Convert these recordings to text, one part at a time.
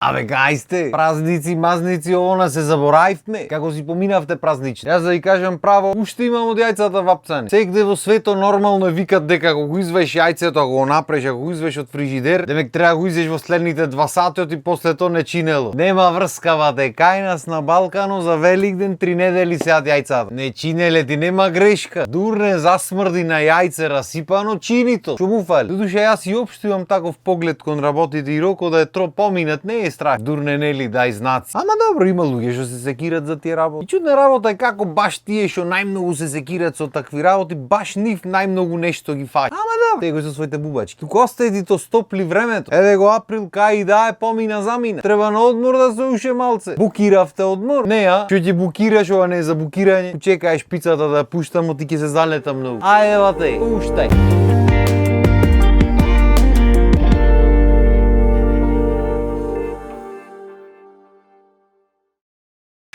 Абе, гајсте, празници, мазници, ово се заборавивме. Како си поминавте празнични? Јас да ви кажам право, уште имам од јајцата вапцани. Секде во свето нормално е викат дека ако го изваеш јајцето, ако го направиш, ако го изваеш од фрижидер, демек треба го изеш во следните 2 сати и после тоа не чинело. Нема врска, вате, кај нас на Балкано за Великден 3 недели сеат јајцата. Не чинеле, ти нема грешка. Дурне засмрди на јајце расипано, чини то. Што му фали? Додуше јас и општо имам таков поглед кон работите и роко да е тро поминат, не е страх. Дурне нели дај знаци. Ама добро, има луѓе што се секират за тие работи. И чудна работа е како баш тие што најмногу се секират со такви работи, баш нив најмногу нешто ги фаќа. Ама да, теј го со своите бубачки. Туку остави то стопли времето. Еве го април кај и да е помина замина. Треба на одмор да се уше малце. Букиравте одмор? Не, а? Што ќе букираш, ова не е за букирање. Чекаеш пицата да ја пуштам, ти ќе се залета многу. Ајде вате, пуштај.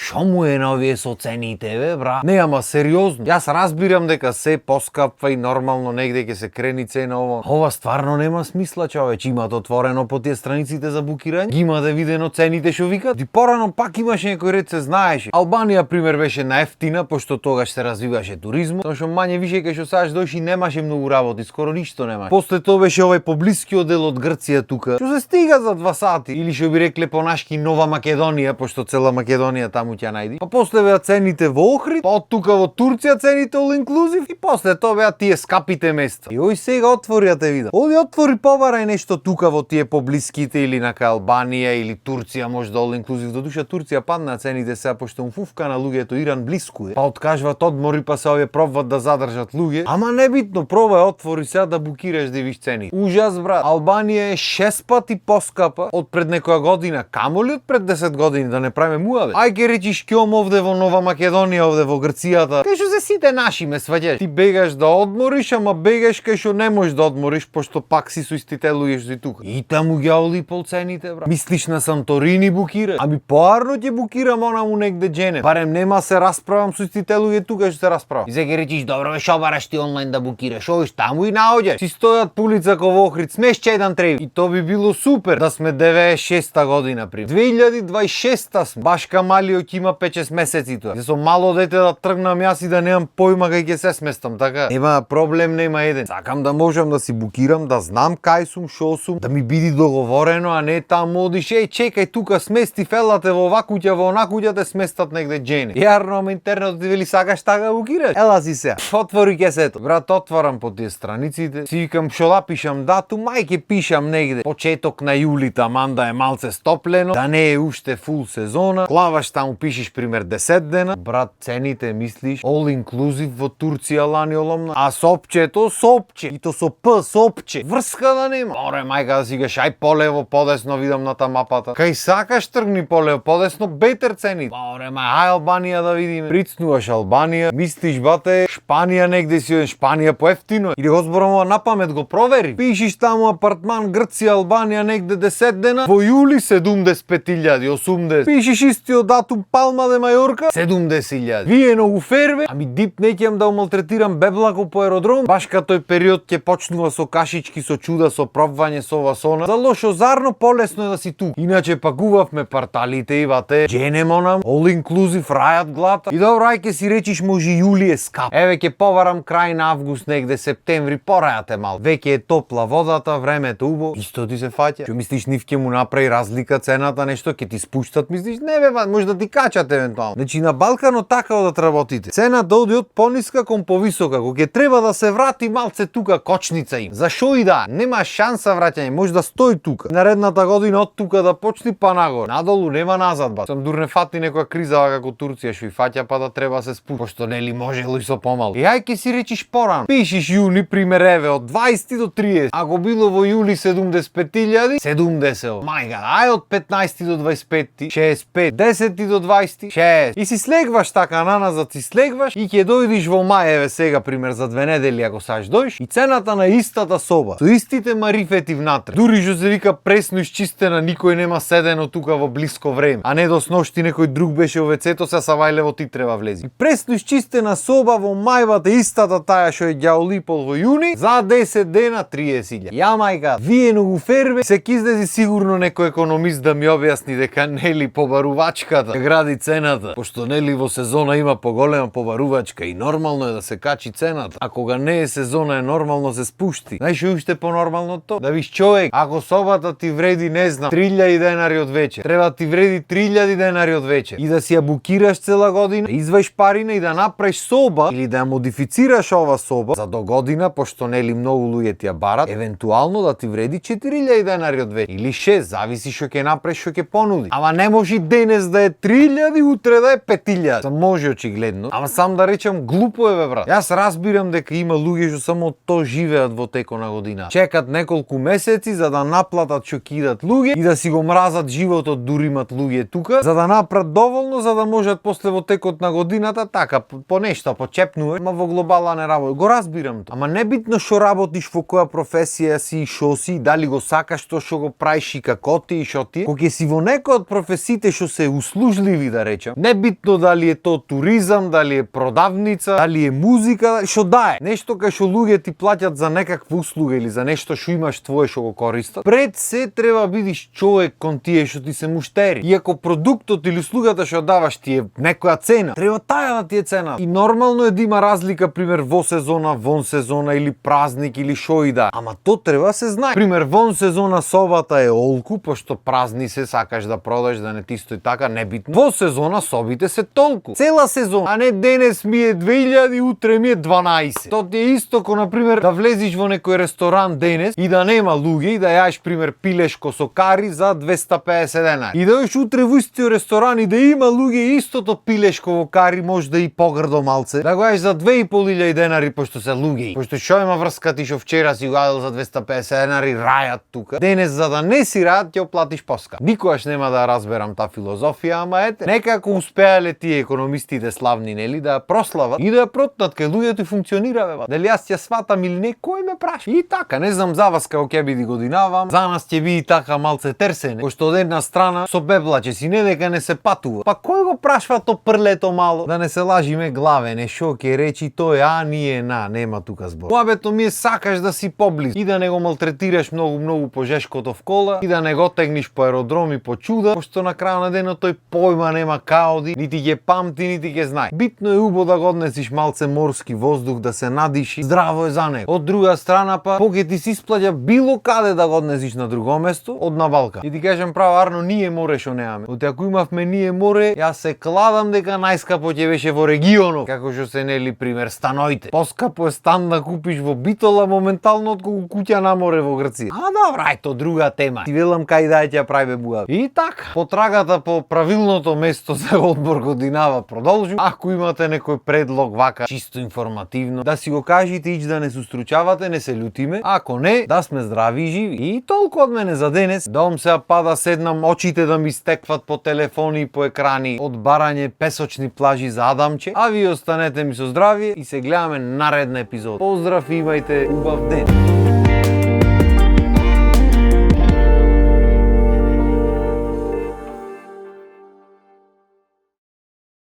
Шо му е на овие со цените, бе, бра? Не, ама сериозно. Јас разбирам дека се поскапва и нормално негде ќе се крени цена ова. Ова стварно нема смисла, човече. Имат отворено по тие страниците за букирање. Ги имате видено цените што викат. Ди порано пак имаше некој ред се знаеше. Албанија пример беше наефтина, пошто тогаш се развиваше туризмот. Тоа што мање више кај што саш дојши немаше многу работи, скоро ништо немаше. После тоа беше овој поблискиот дел од Грција тука. Што се стига за 2 сати или што би рекле понашки Нова Македонија, пошто цела Македонија таму ќе најди. Па после беа цените во Охрид, па од тука во Турција цените all inclusive и после тоа беа тие скапите места. И ој сега отвори да те видам. Оди отвори побарај нешто тука во тие поблиските или на Албанија или Турција може да all inclusive. До душа Турција падна цените сега пошто му фуфка на луѓето, Иран блиску е. Па откажват одмори, па се овие пробват да задржат луѓе. Ама небитно, пробај отвори сега да букираш да виш цени. Ужас, брат. Албанија е 6 пати поскапа од пред некоја година, камоли од пред 10 години, да не правиме муаве. Ај ке речиш кјом овде во Нова Македонија, овде во Грцијата. Кај што се сите наши, ме сваѓаш. Ти бегаш да одмориш, ама бегаш кај што не можеш да одмориш, пошто пак си со истите луѓе што си тука. И таму ги оли пол цените, брат. Мислиш на Санторини букира? Ами поарно ќе букирам онаму негде джене. Барем нема се расправам со истите луѓе тука што се расправам. И сега речиш, добро бе, шо бараш ти онлайн да букираш? Оиш таму и наоѓаш. Си стојат по улица ко во Охрид, смешче еден треви. И тоа би било супер да сме 96-та година при. 2026-та сме. Башка Малио ќе има 5-6 месеци тоа. Со мало дете да тргнам јас и да немам појма кај ќе се сместам, така? Нема проблем, нема еден. Сакам да можам да си букирам, да знам кај сум, шо сум, да ми биде договорено, а не таму одиш, еј, чекај тука смести фелате во ова куќа, во она куќа те сместат негде джене. Јарно, ама интернетот ти вели сакаш така букираш? Ела си се. Отвори кесето. Брат, отварам по тие страниците. Си викам шо да пишам датум, мај ќе пишам негде почеток на јули, таман да е малце стоплено, да не е уште фул сезона. Клаваш таму пишеш пример 10 дена. Брат, цените мислиш all inclusive во Турција лани оломна. А сопчето, сопче. И то со П, сопче. Врска да нема. Оре, мајка да си гаш, ај полево, подесно видам на та мапата. Кај сакаш тргни полево, подесно, бетер цени. Оре, ај Албанија да видиме. Прицнуваш Албанија, мислиш, бате, Шпанија негде си, Шпанија поевтино. Или го зборам ова на памет, го провери. Пишиш таму апартман Грција, Албанија негде 10 дена, во јули 75.000, 80. Пишиш истиот датум Палма де Мајорка, 70.000. Вие многу ферве, ами дип не ќе да умалтретирам беблако по аеродром. Баш кај тој период ќе почнува со кашички, со чуда, со пробвање, со ова сона. За лошо зарно полесно е да си тук. Иначе пакувавме парталите и вате, дженемо нам, all inclusive, рајат глата. И добро, ај ке си речиш може јули е скап. Еве ќе поварам крај на август негде, септември, порајате мал. Веќе е топла водата, времето убаво. Исто ти се фаќа. Што мислиш нив ќе му направи разлика цената, нешто ќе ти спуштат, мислиш? Не бе, може да ти качат евентуално. Значи на Балкано така одат работите. Цената оди од пониска кон повисока, кога ќе треба да се врати малце тука кочница им. За шо и да, нема шанса враќање, може да стои тука. Наредната година од тука да почни па нагоре. Надолу нема назад, ба. Сам дур не фати некоја криза како Турција што и фаќа па да треба се спусти. Пошто нели можело и со помалку. И ај ке си речиш порано. Пишиш јуни пример еве од 20 до 30. Ако било во јули 75.000, 70. Мајга, ај од 15 до 25, 65, 10 до 20, 6. И си слегваш така наназад, си слегваш и ќе дојдиш во мај, еве сега пример за 2 недели ако саш дојдеш и цената на истата соба, со истите марифети внатре. Дури што се вика пресно исчистена, никој нема седено тука во блиско време, а не до сношти некој друг беше во вецето, се Савајлево ти треба влези. И пресно исчистена соба во мајбата истата таа што е ѓаолипол во јуни, за 10 дена 30.000. Ја мајка, вие многу фербе, се киздези сигурно некој економист да ми објасни дека нели побарувачката гради цената, пошто нели во сезона има поголема побарувачка и нормално е да се качи цената. А кога не е сезона е нормално се спушти. Знаеш уште понормално то? Да виш човек, ако собата ти вреди, не знам, 3.000 денари од вечер, треба ти вреди 3.000 денари од вечер и да си ја букираш цела година, да изваиш парина и да направиш соба или да ја модифицираш ова соба за до година, пошто нели многу луѓе ти ја барат, евентуално да ти вреди 4.000 денари од вечер или 6, зависи што ќе направиш, што ќе понуди. Ама не може денес да е 3.000 и утре да е 5.000. Сам може очигледно, ама сам да речам глупо е бе брат. Јас разбирам дека има луѓе што само то живеат во текот на година. Чекат неколку месеци за да наплатат што кидат луѓе и да си го мразат животот, дури имат луѓе тука, за да направат доволно за да можат после во текот на годината така по нешто почепнуваш, ама во глобала не работи. Го разбирам тоа. Ама небитно што работиш, во која професија си и шо си, дали го сакаш тоа што го правиш и како ти и шо ти е. Кога си во некој од професиите што се услужливи да речам, небитно дали е тоа туризам, дали е продавница, дали е музика, што да е. Нешто кај што луѓе ти плаќат за некаква услуга или за нешто што имаш твое што го користат. Пред се треба бидиш човек кон тие што ти се муштери. И ако продуктот или услугата што даваш ти е некоја цена, треба таја да ти е цена. И нормално е да има разлика пример во сезона, вон сезона или празник или шо и да. Ама то треба се знае. Пример вон сезона собата е олку, пошто празни се сакаш да продаш да не ти стои така, небитно. Во сезона собите се толку. Цела сезона, а не денес ми е 2000 и утре ми е 12. То ти е исто ко на пример да влезиш во некој ресторан денес и да нема луѓе и да јаеш пример пилешко со кари за 250 денари. И да јаш утре во истиот ресторан и да има луѓе истото пилешко во кари, може да и погрдо малце. Да го јаеш за 2.500 денари пошто се луѓе. Пошто што има врска ти што вчера си го јадел за 250 денари рајат тука. Денес за да не си рајат ќе оплатиш поска. Никогаш нема да разберам таа филозофија, ама ете, некако успеале тие економистите славни нели да ја прослават и да ја протнат кај луѓето и функционира бе. Дали јас ќе сватам или не, кој ме праша? И така, не знам за вас како ќе биде годинавам. За нас ќе биде така малце терсене, пошто од една страна со беблаче си не дека не се патува. Па кој го прашва то прлето мало? Да не се лажиме главене, шо ќе речи тој, а ние нема тука збор. Моабето ми е сакаш да си поблизу и да не го малтретираш многу по жешкото в кола и да не го тегниш по аеродроми по чуда, пошто на крај на денот тој појма нема каоди, нити ќе памти, нити ќе знае. Битно е убаво да го однесиш малце морски воздух да се надиши, здраво е за него. Од друга страна па, поќе ти се исплаќа било каде да го однесиш на друго место, од на Балкан. И ти кажам право, Арно, ние море шо немаме. Оти ако имавме ние море, јас се кладам дека најскапо ќе беше во регионот, како што се нели пример станоите. Поскапо е стан да купиш во Битола моментално отколку куќа на море во Грција. А добра, ето друга тема. Ти велам кај да ќе прави буга. И така, потрагата по правилното место за одмор годинава продолжу. Ако имате некој предлог вака чисто информативно, да си го кажете и да не се устручавате, не се лутиме. Ако не, да сме здрави и живи. И толку од мене за денес. Дом се пада седнам, очите да ми стекват по телефони и по екрани од барање песочни плажи за Адамче. А ви останете ми со здравие и се гледаме наредна епизода. Поздрав и имајте убав ден.